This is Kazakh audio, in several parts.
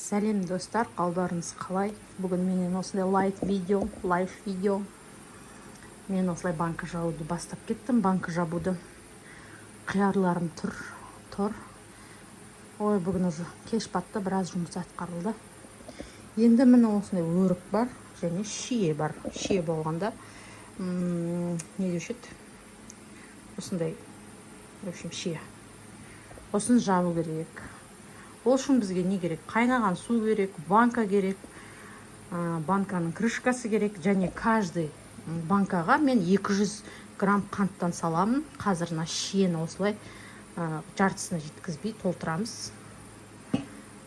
Сәлем, достар! Қалдарыңыз қалай? Бүгін менен осындай лайт видео, лайв видео. Мен осылай банка жабуды бастап кеттім. Банка жабуды. Қиярларым тұр тұр. Ой, бүгін уже кеш батты, біраз жұмыс атқарылды. Енді міне, осындай өрік бар және шие бар. Шие болғанда не деуші еді, осындай, в общем, шие. Осыны жабу керек. Ол үшін бізге не керек? Қайнаған су керек, банка керек, банканың крышкасы керек. Және каждый банкаға мен 200 грамм қанттан саламын. Қазір мына шиені осылай жартысына жеткізбей толтырамыз,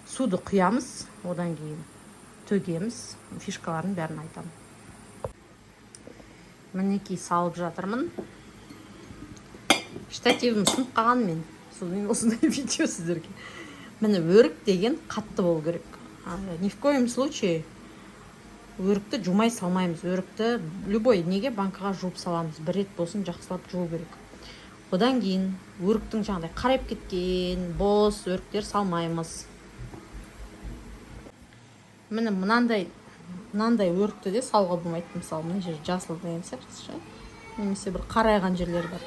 суды құямыз, одан кейін төгеміз. Фишкаларын бәрін айтамын. Мінекей, салып жатырмын. Штативім сынып қалған мен, содан осындай видео сіздерге. Міне, өрік деген қатты болу керек. Ни в коем случае өрікті жумай салмаймыз. Өрікті любой неге, банкаға жуып саламыз. Бір рет болсын жақсылап жуу керек. Одан кейін өріктің жаңағыдай қарайып кеткен бос өріктер салмаймыз. Міне, мынандай мынандай өрікті де салуға болмайды. Мысалы, мына жер жасыл деген сияқты ше, немесе бір қарайған жерлер бар.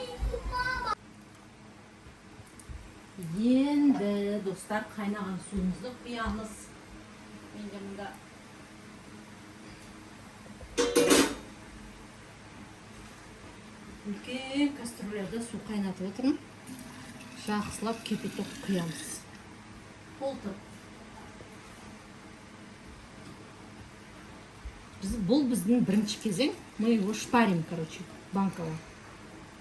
Енді, достар, қайнаған суымызды құямыз. Менде мында үлкен кастрюляда су қайнатып отырмын. Жақсылап кипяток құямыз толтырып. Біз, бұл біздің бірінші кезең. Мы его шпарим, короче, банкалар.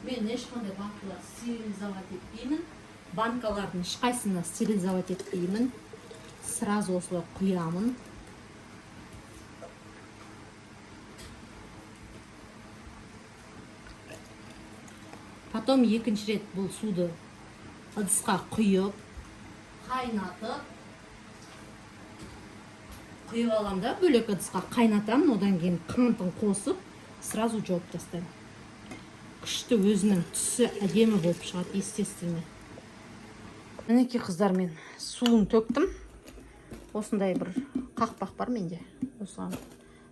Мен ешқандай банкалар стерилизовать етпеймін. Банкалардың ешқайсысына стерилизовать етпеймін, сразу осылай құямын. Потом екінші рет бұл суды ыдысқа құйып, қайнатып, құйып аламын да, бөлек ыдысқа қайнатамын. Одан кейін қантын қосып, сразу жауып тастаймын. Күшті, өзінің түсі әдемі болып шығады, естественно. Мінекей, қыздар, мен суын төктім. Осындай бір қақпақ бар менде, осыған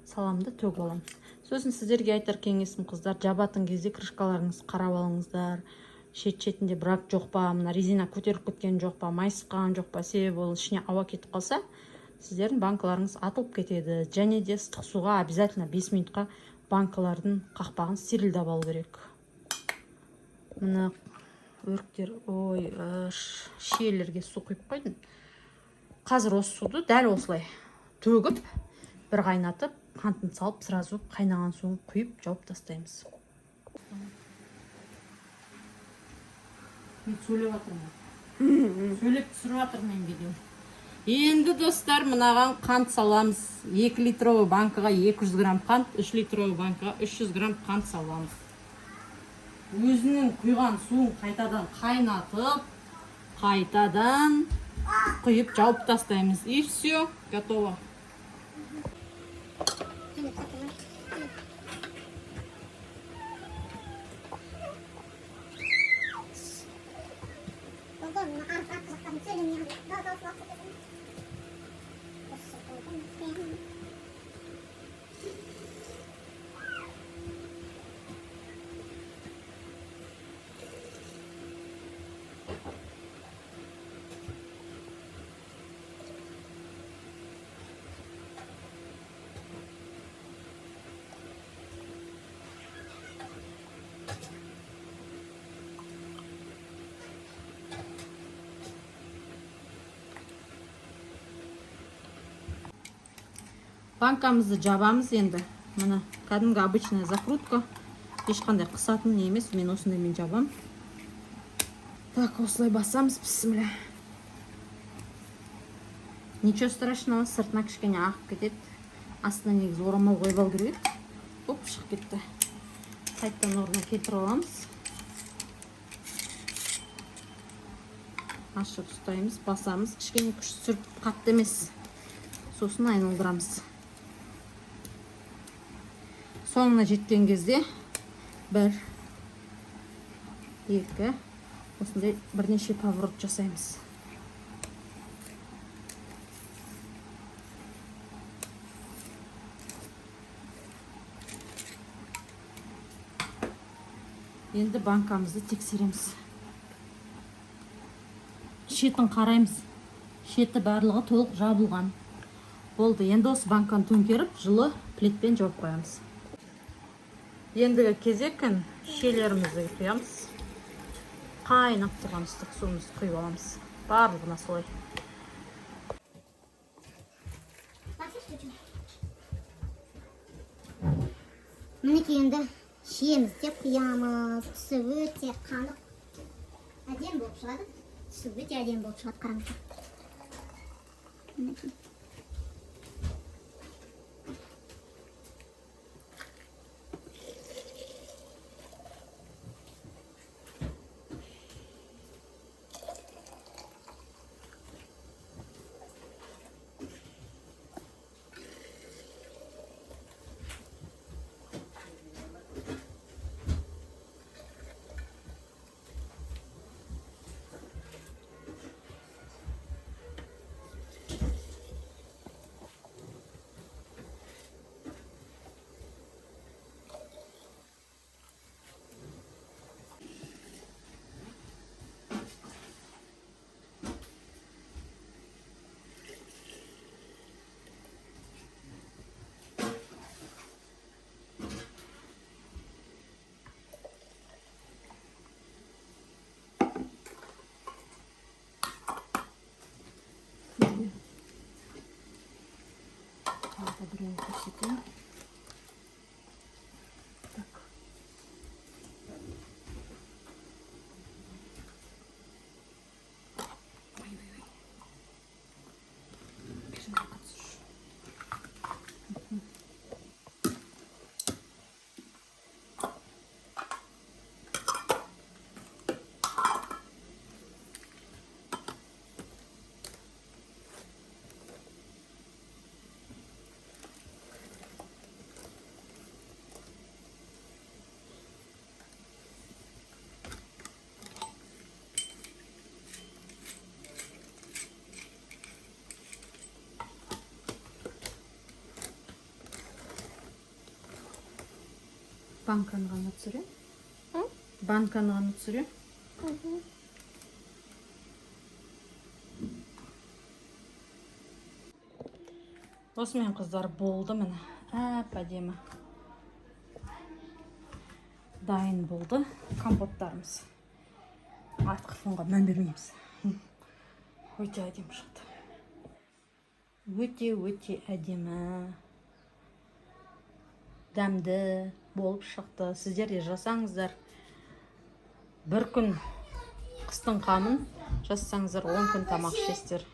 саламын да, төгіп аламын. Сосын сіздерге айтар кеңесім, қыздар, жабатын кезде крышкаларыңызды қарап алыңыздар: шет шетінде брак жоқ па, мына резина көтеріліп кеткен жоқ па, майысып қалған жоқ па. Себебі ол ішіне ауа кетіп қалса, сіздердің банкаларыңыз атылып кетеді. Және де ыстық суға обязательно 5 минутқа банкалардың қақпағын стерильдап алу керек. Мына өріктер, ой, шиелерге су құйып қойдым. Қазір осы суды дәл осылай төгіп, бір қайнатып, қантын салып, сразу қайнаған суын құйып, жауып тастаймыз. Мен сөйлеп жатырмын, сөйлеп түсіріп жатырмын мен видео. Енді, достар, мынаған қант саламыз. 2 литровый банкаға 200 грамм қант, 3 литровый банкаға 300 грамм қант саламыз. Өзінің құйған суын қайтадан қайнатып, қайтадан құйып, жауып тастаймыз. И все, готово. Болды, мына артқы жақтарын сөйлемей дауыс. Уақыт. Банкамызды жабамыз енді. Міне, кәдімгі обычная закрутка, ешқандай қысатын не емес. Мен осындаймен жабам. Так, осылай басамыз. Бісміллә. Ничего страшного, сыртына кішкене ағып кетеді. Астына негізі орамал қойып алу керек еді. Оп, шығып кетті. Қайтадан орнына келтіріп аламыз. Ашып ұстаймыз, басамыз, кішкене күш түсіріп, қатты емес. Сосын айналдырамыз. Соңына жеткен кезде бір, екі, осындай бірнеше поворот жасаймыз. Енді банкамызды тексереміз. Шетін қараймыз. Шеті барлығы толық жабылған. Болды, енді осы банканы төңкеріп, жылы пледпен жауып қоямыз. Ендігі кезек шиелерімізді құямыз. Қайнап тұрған ыстық суымызды құйып аламыз. Барлығына солай. Мінекей, енді шиемізді де құямыз. Түсі өте қанық, әдемі болып шығады. Түсі өте әдемі болып шығады, қараңыздар. Мінекей. Тағы да біреуін көрсетейін. Так. Ой-ой-ой. Бірін қатысушы. Банканы ғана түсіремін. Банканы ғана түсіремін. Осымен, қыздар, болды, міне, әп әдемі дайын болды компоттарымыз. Артқы фонға мән бермейміз. Өте әдемі шықты, өте өте әдемі, дәмді болып шықты. Сіздер де жасаңыздар. Бір күн қыстың қамын жасасаңыздар, 10 күн тамақ ішесіздер.